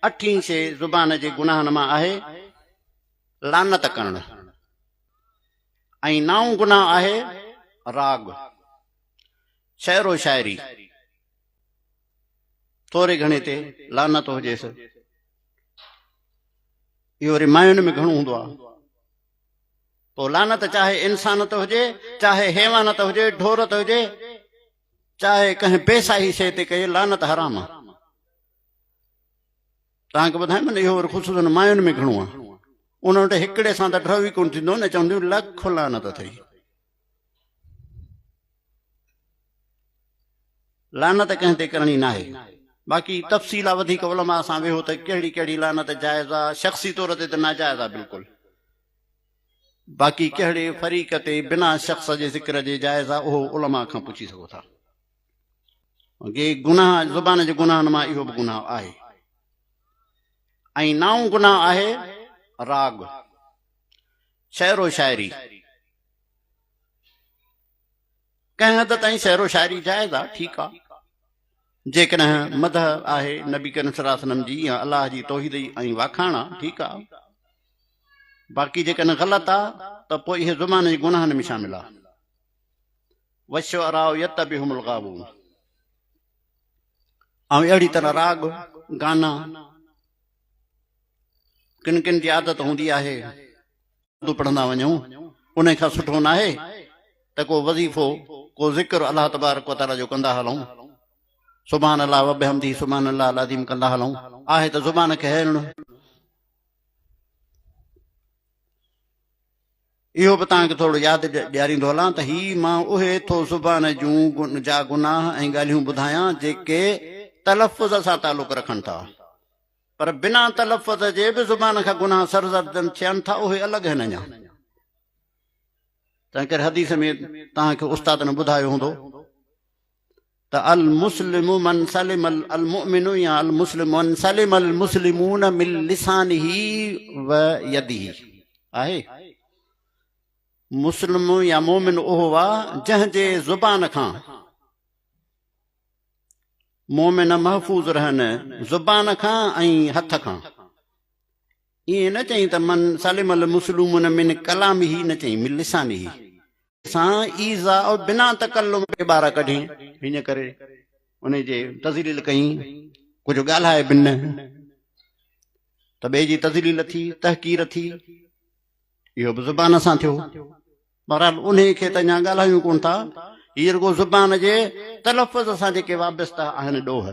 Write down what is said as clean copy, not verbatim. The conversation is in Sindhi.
اٺين شيء زبان جي گناهن مان آهي لعنت ڪرڻ ۽ نائون گناهه آهي راڳ، شعر و شاعري. ٿوري گهڻي تي لعنت هجيس. اهو وري ماين ۾ گهڻو هوندو آهي. پوء لعنت چاهي انسان تي هجي، چاهي حيوان تي هجي، ڍور تي هجي، چاهي ڪنهن بي ساهي شيء تي ڪئي، لعنت حرام آهي. توهان کي ٻڌايم نه اهو وري خصوصن ماين ۾ گهڻو آهي. ان وٽ هڪڙي سان ته ڊرو ئي ڪونه ٿيندو نه، چونديون لک لعنت اٿئي. لعنت ڪنهن تي ڪرڻي ناهي. باقي تفصيل آ وڌيڪ علماء سان ويهو ته ڪهڙي ڪهڙي لعنت جائز آ، شخصي طور تي ته ناجائز آ بلڪل. باقي ڪهڙي فريق تي بنا شخص جي ذڪر جي جائز آ اهو علماء کان پڇي سگهو ٿا. باقي گناهه زبان جي گناهن مان اهو به گناهه آهي. ۽ نائون گناهه آهي راڳ، شعر و شاعري. ڪنهن حد تائين شعر و شاعري جائز آ، ٺيڪ آ. جيڪڏهن مدح آهي نبي ڪريم صلي الله عليه وسلم جي يا الله جي توحيد جي ۽ واکاڻ آ، ٺيڪ آ. باقي جيڪڏهن غلط آ ته پوء اهي زبان جي گناهن ۾ شامل آ. والشعراء يتبعهم الغاوون. ۽ اهڙي طرح راڳ، گانا، ڪن ڪن جي عادت هوندي آهي. اردو پڙهندا وڃون انهي کان سٺو ناهي ته ڪو وظيفو ڪو ذڪر الله تبارڪ وتعالي جو ڪندا هلون سبحان الله وبحمده سبحان الله العظيم ڪندا هلون آهي ته زبان کي هيرڻ اهو به توهان کي ٿورو ياد ڏياريندو هلان ته هي مان اهي ٿو زبان جون جا گناهه ۽ ڳالهيون ٻڌايان جيڪي تلفظ سان تعلق رکن ٿا پر بنا تلفظ جي به زبان کان گناهه سرزد ٿين ٿا اهي الڳ آهن اڃا. تنهن ڪري حديث ۾ توهان کي استادن ٻڌايو هوندو ته المسلم من سلم المؤمن يا المسلم من سلم المسلمون من لسانه و يده آهي مسلم يا مؤمن اهو آ جنهن جي زبان کان مؤمن محفوظ رهن زبان کان ۽ هٿ کان. ائين نه چئين ته من سلم المسلمون من ڪلامه نه چئين من لسانه. سان ايذاء بنا تڪلم ٻار ڪڍين هيئن ڪري ان جي تذليل ڪئين ڪجهه ڳالهائي به نه ته ٻئي جي تذليل ٿي تحقير ٿي اهو به زبان سان ٿيو. بهرحال انهيء کي ته اڃا ڳالهايون ڪونه ٿا. هي رڳو زبان جي تلفظ سان جيڪي وابسته آهن ڏوهه.